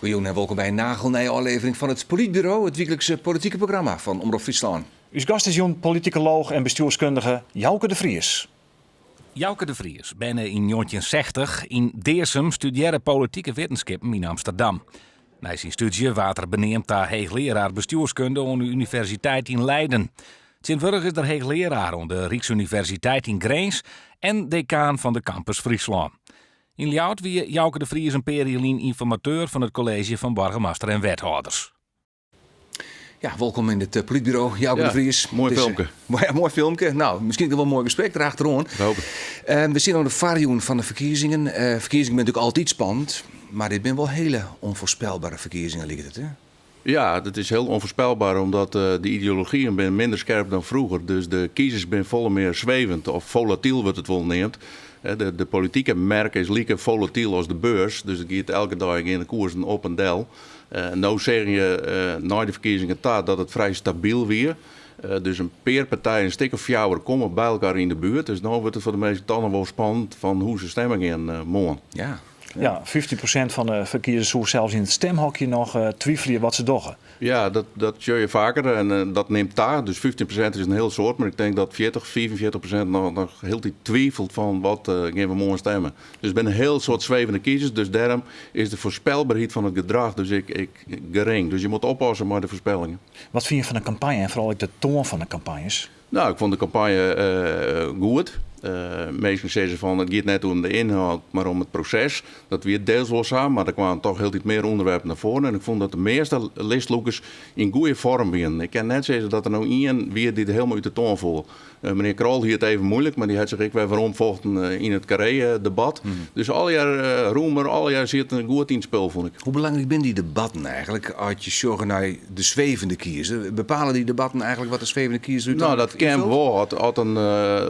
Goejûn en wolkom by in nagelnije ôflevering fan it Polytburo, it wyklikse politike programma fan Omrop Fryslân. Us gast is jûn politikolooch en bestjoerskundige Jouke de Vries. Jouke de Vries, berne yn 1960 yn Dearsum, studearre politike wittenskippen yn Amsterdam. Nei syn stúdzje waard er beneamd ta heechlearaar bestjoerskunde oan de Universiteit yn Leiden. Tsjintwurdich is er heechlearaar oan de Ryksuniversiteit yn Grins en dekaan fan de Campus Fryslân. Yn Ljouwert wie Jouke de Vries in pear jier lyn ynformateur fan it kolleezje fan boargemaster en wethâlders. Ja, wolkom yn it Polytburo, Jouke de Vries. Moai filmke. Ja, moai filmke. Nou, miskien wol in moai gesprek derachteroan. Dat hoop ik. We sitte oan de foarjûn fan de ferkiezingen. Ferkiezingen binne natuerlik altyd spannend, mar dit binne wol hiele ûnfoarspelbere ferkiezingen, liket it, hè? Ja, dat is hiel ûnfoarspelber, omdat de ideologyen binne minder skerp dan froeger. Dus de kiezers binne folle mear swevend, of folatyl wurdt it wol neamd. De politike merk is like folatyl as de beurs, dus it giet elke dei gean de koersen op en del. No seagen je nei de ferkiezingen ta dat it frij stabyl wie. Dus in pear partijen, in stik of fjouwer, komme by elkoar yn de buert. Dus no wurdt it foar de minsken toch noch wol spannend fan hoe se stemme gean moarn. Ja. Ja, 15% fan de kiezers soe sels yn it stimhokje noch twivelje wat se dogge. Ja, dat sjoch je faker en dat nimt ta. Dus 15% is in hiel soad, mar ik tink dat 40, 45% noch hieltyd twivelt fan wat gean we moarn stemme. Dus it binne in hiel soad swevende kiezers, dus dêrom is de foarspelberheid fan it gedrach dus ek, ek gering. Dus je moatte oppasse mei de foarspellingen. Wat fine je fan de kampanje en foaral ek de toan fan de kampanjes? Nou, ik fûn de kampanje goed. Minsken sizze fan it giet net om de ynhâld, mar om it proses. Dat wie deels wol sa, mar der kwamen toch hieltyd mear ûnderwerpen nei foaren. En ik fûn dat de measte listlûkers yn goede foarm wienen. Ik kin net sizze dat der no ien wie dy't hielendal út de toan foel. Menear Krol hie it even muoilik, mar dy hat sich ek wer weromfochten yn it Carré-debat. Dus allegear Roemer, allegear sieten goed yn it spul, fûn ik. Hoe belangryk binne dy debatten eigentlik as je sjogge nei de swevende kiezer? Bepale dy debatten eigentlik wat de swevende kiezer út Nou, dat kin wol. As in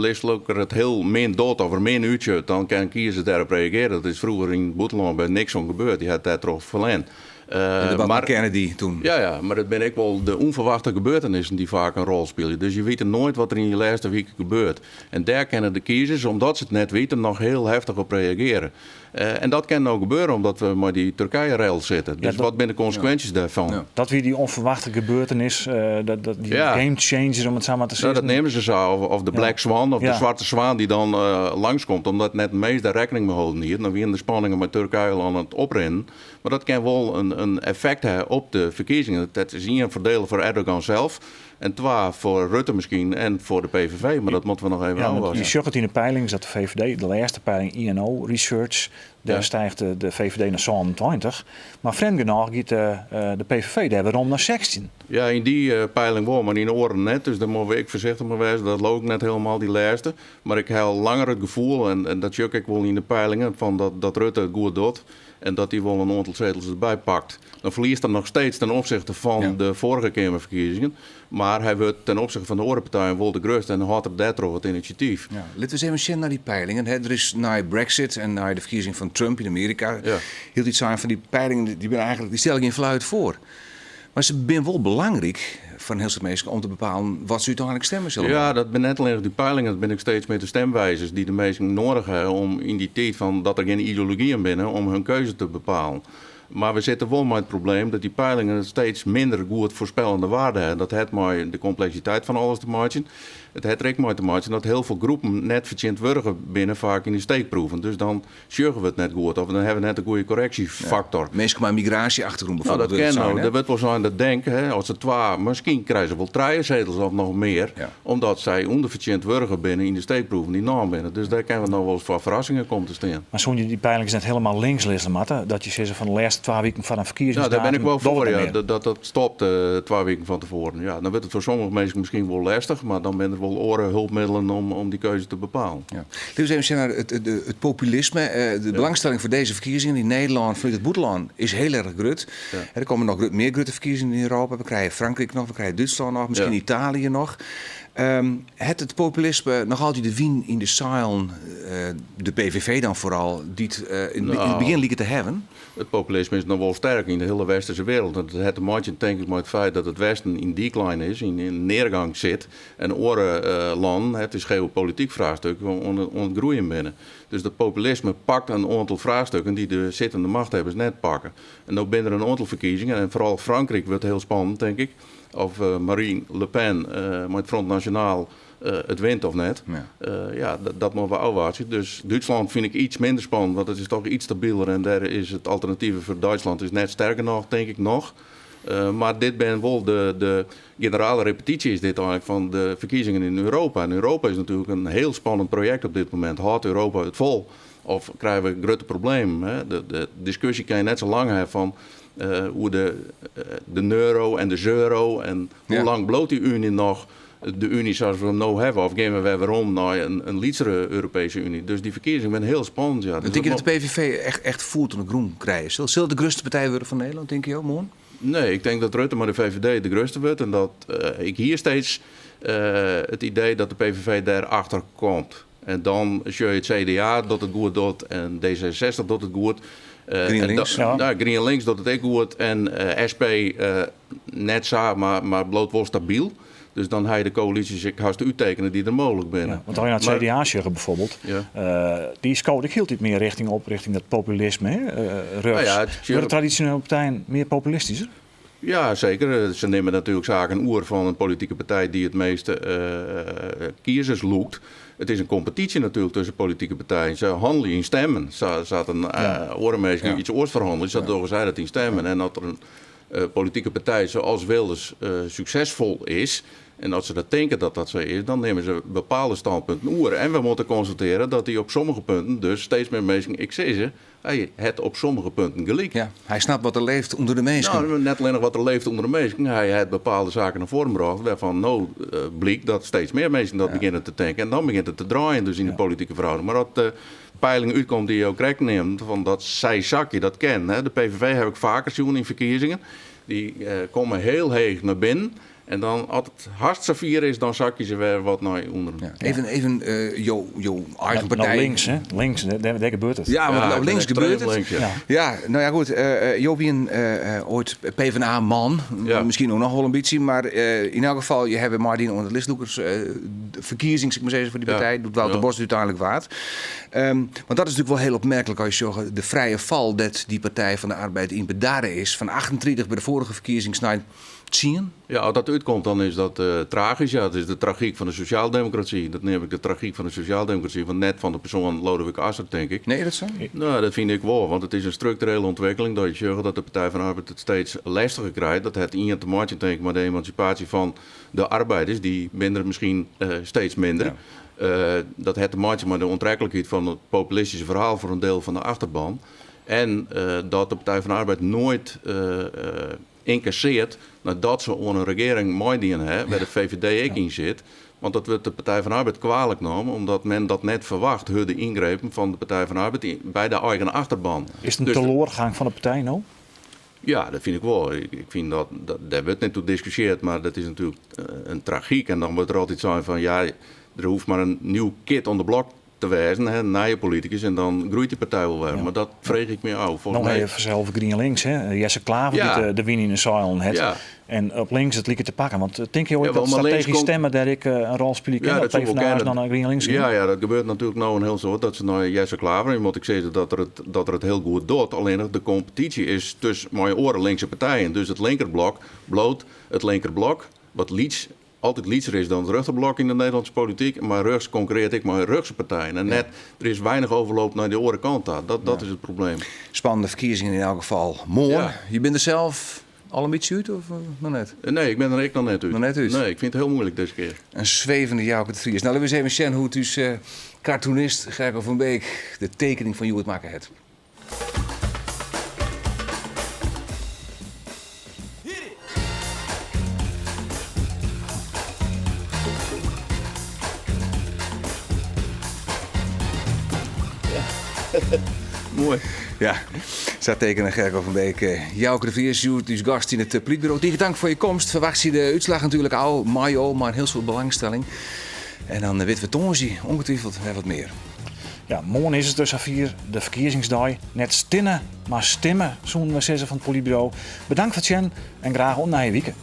listlûker it hiel min docht of der min útsjocht, dan kinne kiezers dêrop reagearje. Dat is froeger yn it bûtenlân by Nixon gebeurd. Dy hat dêrtroch ferlern. De debat mei Kennedy toen. Ja, ja, mar it binne ek wol de ûnferwachte gebeurtenissen dy't faak in rol spylje. Dus je witte noait wat der yn dy lêste wike gebeurt. En dêr kinne de kiezers, omdat se it net witte, noch hiel heftich op reagearje. En dat kin no gebeure omdat we mei dy Turkije-rel sitte. Dus wat binne de konsekwinsjes dêrfan? Dat wie dy ûnferwachte gebeurtenis, dy game changer om it sa mar te sizzen. Dat neame se sa, of de Black Swan, of de swarte swan dy't dan langskomt. Omdat net in mins dêr rekkening mei holden hie. Dan wiene de spanningen mei Turkije al oan it oprinnen. Mar dat kin wol in effekt ha op de ferkiezingen. Dat is ien foardiel foar Erdogan sels en twa foar Rutte miskien en foar de PVV. Mar dat moatte we noch even ôfwachtsje. Je sjogge it yn de peilings dat de VVD, de lêste peiling INO Research, dêr stiicht de VVD nei 27. Mar frjemd genôch giet de PVV dêr werom nei 16. Ja, yn dy peiling wol, mar yn de oaren net. Dus dêr moatte we ek foarsichtich mei wêze. Dat leau ik net hielendal, dy lêste. Mar ik ha al langer it gefoel, en dat sjoch ik ek wol yn de peilingen, fan dat Rutte it goed docht. En dat hy wol in oantal setels derby pakt. Dan ferliest er noch steeds ten opzichte fan de foarige Keamerferkiezingen. Mar hy wurdt ten opzichte fan de oare partijen wol de grutste en hâldt er dêrtroch it inisjatyf. Ja. Litte we ris even sjen nei dy peilingen. Der is nei Brexit en nei de ferkiezing fan Trump yn Amearika hieltyd sein fan dy peilingen dy binne eigentlik, dy stelle gjin fluit foar. Mar se binne wol belangryk foar in hiel soad minsken om te bepalen wat se úteinlik stemme sille. Ja, dat binne net allinnich dy peilingen, dat binne ek steeds mear de stemwijzers dy't de minsken noadich ha om yn dy tiid fan dat der gjin ideologyen binne om hun keuze te bepalen. Mar we sitte wol mei it probleem dat dy peilingen steeds minder goed foarspellende waarde ha. Dat hat mei de kompleksiteit fan alles te meitsjen. It hat der ek mei te meitsjen dat hiel folle groepen net fertsjintwurdige binne faak yn de steekproeven. Dus dan sjogge we it net goed of dan hawwe we net de goede korreksjefaktor. Ja. Minsken mei in migraasje-achtergrûn bijvoorbeeld. Nou, dat kin no. Der wurdt wol sein dat Denk, hè, as se twa, miskien krije se wol trije setels of noch mear, ja. Omdat sy ûnderfertsjintwurdige binne yn de steekproeven dy't naam binne. Dus dêr kinne we noch wolris foar ferrassingen komme te stean. Mar soene je dy peilings net helemaal links lizze moatte? Dat je sizze fan de lêste twa wiken foar in ferkiezingsdatum. Nou, dêr bin ik wol foar, ja. Dat dat stopt twa wiken fan tefoaren. Ja, dan wurdt it foar sommige minsken miskien wol lestich, mar dan binne der wol oare hulpmiddelen om dy keuze te bepalen. Ja. Laten we eens even sjen naar het populisme. De belangstelling voor deze verkiezingen in Nederland vanuit het bûtenlân is heel erg grut. Ja. Er komen nog mear grutte ferkiezingen yn Europa. We krije Frankryk noch, we krije Dútslân noch, miskien ja. Italië noch. Hat it populisme noch altyd de wyn yn de seilen, de PVV dan foaral, dy't yn it begjin like te hawwen? It populisme is noch wol sterk yn de hiele westerse wereld. Dat hat te meitsjen tink ik mei it feit dat it Westen yn decline is, yn neergang sit en oare lannen, it is geopolityk fraachstuk, oan it groeien binne. Dus dat populisme pakt in oantal fraachstukken dy't de sittende machthebbers net pakke. En no binne der in oantal ferkiezingen en foaral Frankryk wurdt hiel spannend tink ik. Of Marine Le Pen mei it Front National it wint of net. Ja, dat moatte we ôfwachtsje. Dus Dútslân fyn ik iets minder spannend, want it is toch iets stabiler en dêr is it alternatyf foar Duitsland is net sterk genôch, tink ik noch. Mar dit binne wol de generale repetysje is dit eigenlik fan de ferkiezingen yn Europa. En Europa is natuerlik in hiel spannend projekt op dit momint. Hâldt Europa it fol of krije we grutte problemen? De diskusje kin je net sa lang hawwe fan oer de neuro en de zeuro en hoe lang bliuwt dy uny noch de uny sa's we him no hawwe of gean we wer werom nei in lytsere Europeeske Uny. Dus dy ferkiezingen binne hiel spannend. Ja. Dus Tinke jo dat de PVV echt foet oan de grûn krije sil? Sil it de grutste partij wurde fan Nederlân, tinke jo, moarn? Nee, ik tink dat Rutte mei de VVD de grutste wurdt en dat ik hie steeds it idee dat de PVV dêr achter komt. En dan sjoch je it CDA dat it goed docht en D66 docht it goed. GrienLinks. Ja. GrienLinks docht it ek goed en SP net sa, mar bliuwt wol stabyl. Dus dan ha je de koälysjes ek hast úttekene dy't der mooglik binne. Ja, want as je nei it CDA sjogge bijvoorbeeld, dy skoot ek hieltyd mear richting op, richting dat populisme, hè, rjochts. Nou ja, Wurde tradisjonele partijen mear populistysker? Ja, seker. Se nimme natuerlik saken oer fan in politike partij dy't it measte kiezers lûkt. It is in kompetysje natuerlik tusken politike partijen. Se hannelje yn stemmen. Sa't in oare minsken iets oars ferhannelje, sa dogge sy dat yn stemmen. En as der in politike partij zoals Wilders suksesfol is, en as se dat tinke dat dat sa is, dan nimme se bepaalde stânpunten oer. En we moatte konstatearje dat dy op sommige punten dus steeds mear minsken ek sizze, Hy hat op sommige punten gelyk. Ja, hy snapt wat der leeft ûnder de minsken. No, net allinnich wat der leeft ûnder de minsken, hy hat bepaalde saken nei foaren brocht wêrfan no blykt dat steeds mear minsken dat begjinne te tinken. En dan begjint it te draaien dus yn de politike ferhouding. Mar as de peiling útkomt dy't jo krekt neamden, fan dat sy sakje, dat kin. De PVV haw ik faker sjoen yn ferkiezingen. Dy komme hiel heech nei binnen. En dan, as it hast safier is, dan sakje se wer wat nei ûnderen. Ja. Even, even jo eigen partij. Nou, links, hè? Links, dêr gebeurt it. Ja, want ja, links gebeurt it. Links, ja. Ja, nou ja, goed. Jo wienen oait PvdA-man. Ja. Miskien ook noch wol in bytsje, mar yn elk gefal, je hawwe meidien oan de listlûkersferkiezings, ik mar sizze, foar dy partij. Doe't Wouter Bos úteinlik waard. Want dat is natuerlik wol hiel opmerklik as je sjogge de frije fal dêr't dy Partij van de Arbeid yn bedarre is. Fan 38 by de foarige ferkiezings nei 10. Ja, as dat útkomt, dan is dat tragysk. Ja, it is de tragyk fan de sosjaaldemokrasy. Dat neam ik de tragyk fan de sosjaaldemokrasy, want net fan de persoan Lodewijk Asscher, tink ik. Nee, is dat sa? No, dat fyn ik wol, want it is in strukturele ûntwikkeling dat je sjogge dat de Partij van de Arbeid it steeds lestiger krijt. Dat hat ien te meitsjen, tink ik, mei de emansipaasje fan de arbeiders. Dy binne der miskien steeds minder. Dat hat te meitsjen mei de oantreklikheid fan it populistyske ferhaal foar in diel fan de achterban. En dat de Partij van de Arbeid noait ynkassearret neidat se oan in regearing meidien ha, wêr de VVD ek yn sit. Want dat wurdt de Partij van de Arbeid kwalik nommen, omdat men dat net ferwacht, hurde yngrepen fan de Partij van de Arbeid by de eigen achterban. Is it in teloargang fan de partij no? Ja, dat fyn ik wol. Ik fyn dat, dêr wurdt net oer diskusjeard, mar dat is natuerlik in tragyk. En dan wurdt der altyd sein fan ja, der hoecht mar in new kid on the block te wêzen, hè, in nije politikus, en dan groeit dy partij wol wer. Mar dat freegje ik my ôf. No ha je fansels GrienLinks, hè? Jesse Klaver dy't de wyn yn de seilen hat. En op links it liket te pakken. Want tinke jo ek dat strategysk stemmen dêr ek in rol spylje kin? Dat PvdA'ers dan nei GrienLinks gean? Ja, ja, dat gebeurt natuerlik no in hiel soad. Dat se nei Jesse Klaver, en moat ik sizze dat er it, dat er it hiel goed docht. Allinnich de kompetysje is tusken mei oare linkse partijen. Dus it linkerblok bliuwt it linkerblok, wat lyts altyd lytser is dan it rjochterblok yn de Nederlânske polityk, mar rjochts konkurrearret ek mei rjochtse partijen. En net, der is weinich overloop nei de oare kant ta. Dat is it probleem. Spannende ferkiezingen yn elk gefal moarn. Je binne der sels al in bytsje út of noch net? Nee, ik bin der ek noch net út. Noch net út? Nee, ik fyn it hiel muoilik dizze kear. In swevende Jouke de Vries. Nou, litte we ris even sjen hoe't ús cartoonist Gerko van Beek de tekening fan hjoed makke hat. Moai. Ja, sa. Sa tekene Gerco van Beek. Jouke de Vries, hjoed ús gast yn it Polytburo. Tige tank foar je komst. Ferwachtsje de útslach natuerlik al, mei jo, mei in hiel soad belangstelling. En dan witte we tongersdei ongetwijfeld wer wat mear. Ja, moarn is it dus safier, de ferkiezingsdei. Net stinne, mar stimme, soene we sizze fan it Polytburo. Bedankt foar it sjen en graach oant nije wike.